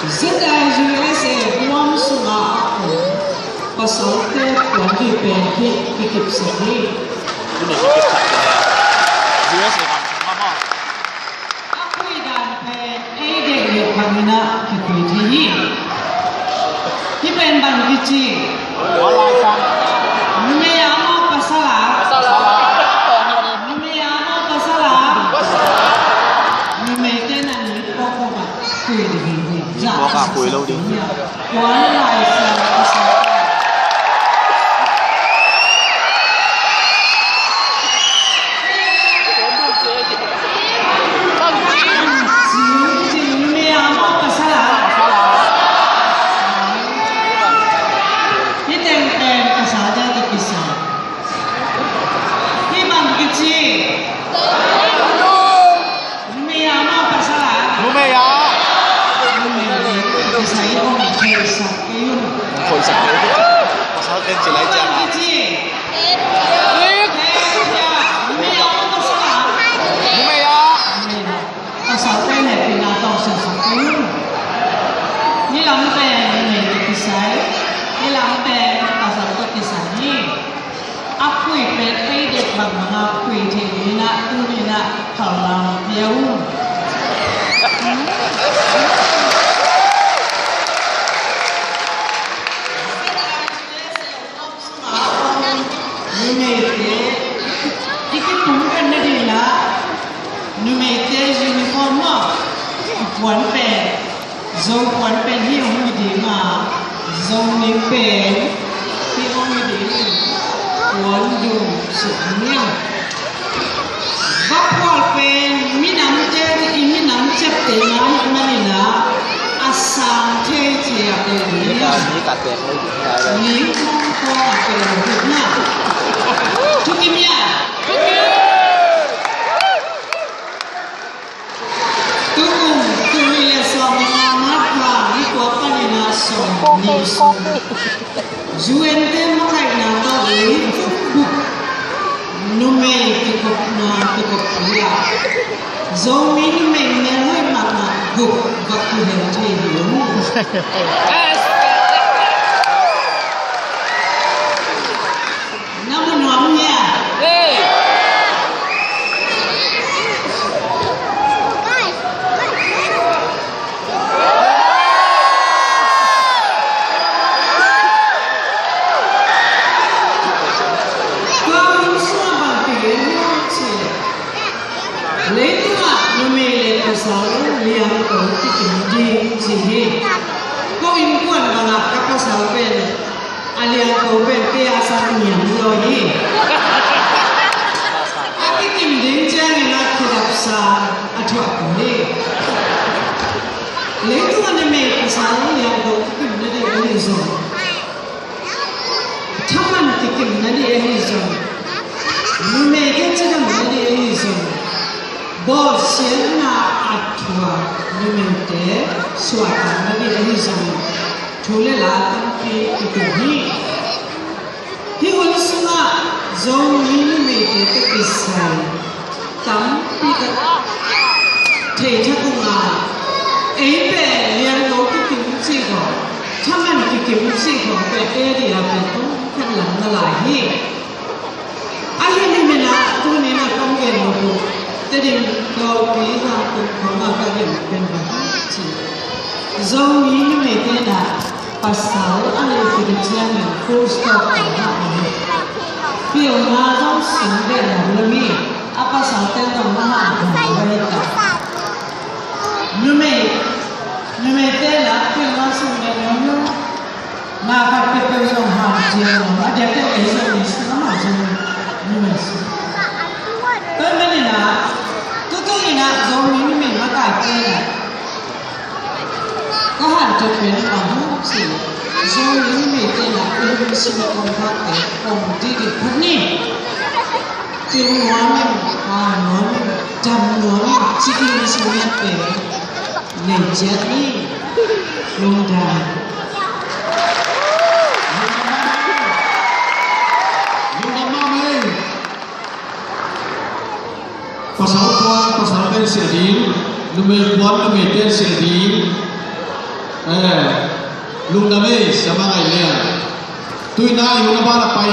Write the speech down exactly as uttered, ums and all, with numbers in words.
Zeta U S A buang sungah a om pasalte puan dih pen kikipsak hi. A khui dan pen ei deih leh bangin ah kikhui thei hi. Hih pen bang kici? Numei a maw pasal a? Numei a maw pasal a? Numeite na ni pawk pawk a khui ding hi. Ni pawk a khui lo ding. Puan Lai Siangtho. Cing, cing, numei a maw pasal a? Hih teng pen pasal ding kisai. Hih bang kici? Numei a maw pasal a? Numei a. Numei a. Kisai hong khoisak kei un. Khoisak kei un. Pasal ten ci lai ciang a. Kici. Numei a maw pasal a? Numei a. Numei a. Pasal ten hehpihna tawh siasak kei un. Hih lam pen numei tawh kisai. Hih lam pen pasal tawh kisai hi. A khui pen ei deih bangbang a khui thei dingin ah tuni-in ah thallang pia un. Numeite i kitung khen nadingin ah numeite uniform maw, i puan pen Zo puan pen hih hong hi ding a, Zomi pen hih hong hi ding, puan dung suk niang. Vaphual pen minamte, i minam ciaptehna ahih manin ah a sang thei thei a pei ding niang. Mi kong kong a pei ding niang. Thukim hiam? Tukum, tul nih le sawm le nga March kha ni kua panin ah sawmnih sung, U N te makaihna tawh leitung bup numei kikopna, kikop pih ah Zomi numei melhoih mahmah guk va kihel thei ding. Na mu nuam hia? Tua hun sungah bang kigen hiam cih leh, leitungah numei le pasal liangko kikim ding ci hi. Ko innkuan bangah ka pasal pen a liangko pen kei a sang niam zaw hi. A kikim ding ciangin a kidapsa a thuak ko hi. Leitung a numei pasal liangko kikim nading ahi zong, thaman kikim nading ahi zong, numeite cidam nading ahi zong, bawlsiatna a thuak numeite suahtak nading ahi zong, thu le la tampi kitung hi. Hih hun sungah Zomi numeite tawh kisai tampi tak thei thak ung a, ei pen liangko kikim cih khawng, thaman kikim cih khawng pen ei ading a pen kong khen lam na lai hi. Ahi nimin ah tuni-in ah kong gen nop uh, Tedim Kawlpi Zangkong khawng ah ka gen pen bang hiam cih leh, Zomi numeite in ah pasal a neih khit uh ciangin full stop tawh mah hi. Pilna zong sung beh lo hi. A pasalte zong mah hi ta. Numei, numeite in ah pilna sung beh lo hi. Na khat peuhpeuh zong hanciam lo, a diakdiak ei zong i sung amah zong numei sung. Tua ahih manin ah, tutung in ah Zomi numei makaite in ah ka hanciam pen bang hiam cih leh, Zomi numeite in ah i lungsim kongkhakte kong didih phot ni. Cing nuam in, pha nuam in, dam nuam in, cih lungsim pen nei ciat ni. Lungdam. Lungdam mahmah ei. Pasal puan pasal ten silh ding, numei puan numei ten silh ding. Eh, lungdam ei, Siamah Ngaih Lian. Tuina i hun a ban a pai.